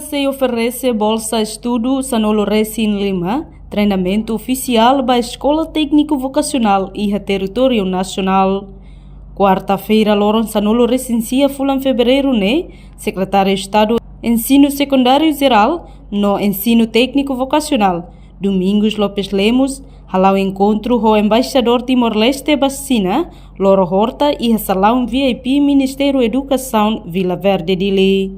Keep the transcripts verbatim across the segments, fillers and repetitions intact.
Sei oferese bolsa estudu sanulu resin lima, treinamentu ofisiál ba Eskola Tékniku Vokasionál iha territóriu nasionál. Kuarta-feira, loron sanulu resin sia fulan Fevereiru ne'e, Sekretáriu Estadu Ensinu Sekundáriu Jerál no Ensinu Tékniku Vokasionál, Domingos Lopes Lemos, hala'o enkontru ho Embaixadór Timor-Leste ba Xina, Loro Horta, iha salaun V I P Ministériu Edukasaun, Vila Verde, Dili.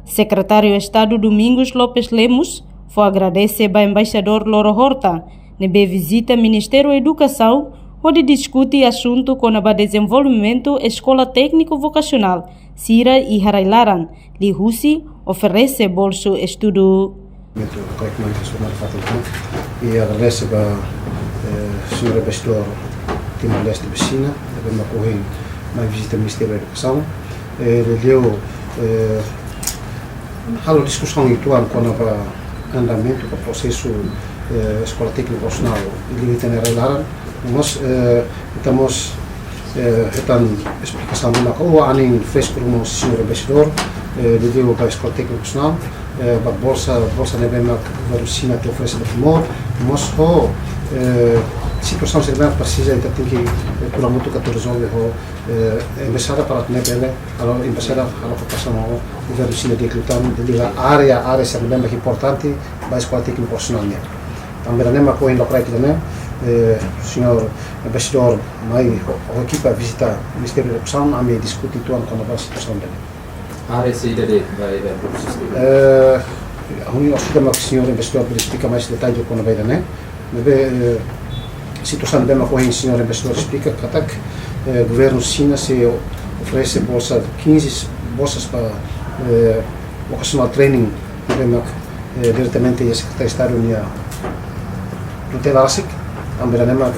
Sekretáriu Estadu Domingos Lopes Lemos fó agradese ba Embaixadór Loro Horta, ne'ebé vizita Ministériu Edukasaun, hodi diskute asuntu kona-ba dezenvolvimentu Eskola Tékniku Vokasionál sira iha rai-laran, liuhusi oferese bolsu estudu. Momentu, kau kemana ke semana fatin kan, i agradese ba, eh, señór Embaixadór Timor-Leste ba Xina, ne'ebé mak ohin mai vizita Ministériu Edukasaun. Eh, liuliu, eh, halo diskusaun uitoan kona-ba andamentu ka prosesu, eh, Eskola Tékniku Vokasionál liuliu ita-nia rai-laran. Mós, eh, ita mós, eh, hetan esplikasaun ne'ebé mak ohin fresku ruma husi señór Embaixadór, eh, liuliu ba Eskola Tékniku Vokasionál, eh, ba bolsa, bolsa ne'ebé mak Governu Xina atu oferese ba Timor. Mós ho, eh, situasaun sira ne'ebé mak presiza ita tenke, eh, kura mutu ka atu rezolve ho, eh, embaixada para atu nune'e bele, halo embaixada halo kooperasaun ho Governu Xina di'ak liután, liga área, área sira ne'ebé mak importante ba Eskola Tékniku Vokasionál nian. Tanba ne'e mak ohin lokraik ida-ne'e, eh, señór Embaixadór mai ho, ho ekipa vizita Ministériu Edukasaun, ami diskute uitoan kona-ba situasaun ida-ne'e. Área saida de'it ba ida, Francisco? Eh, ha'u-nia orsida mak señór Embaixadór bele esplika mais detalle kona-ba ida-ne'e. Ne'ebé, eh, situasaun ne'ebé mak ohin señór Embaixadór esplika katak, eh, Governu Xina sei oferese bolsa quinze bolsas ba, eh, vocational training ne'ebé mak, eh, diretamente iha Sekretáriu Estadu nia tutela rasik. Tanba ne'e mak,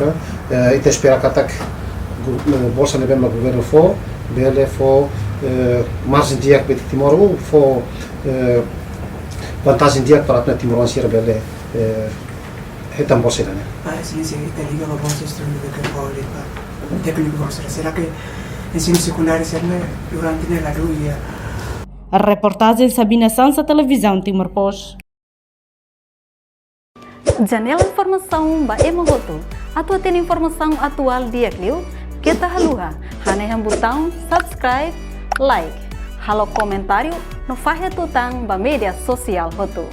eh, ita espera katak gu-, eh, bolsa ne'ebé mak Governu fó, bele fó, eh, marjen di'ak ba ita Timor, ou fó, eh, vantajen di'ak para ita timoroan sira bele, eh, hetan bolsa ida-ne'e. Ah, sim, sim, ita liga ba bolsa estudu ne'ebé ke fó ba tékniku vokasionál. Será ke ensinu sekundáriu sira-ne'e durante ne'e ladún iha? Reportajen Sabina Sansa, Televizaun Timor Post. Janela informasaun ba ema hotu. Atu hatene informasaun atuál di'ak liu, keta haluha hanehan butaun subscribe, like, halo komentáriu no fahe tutan ba média sosiál hotu.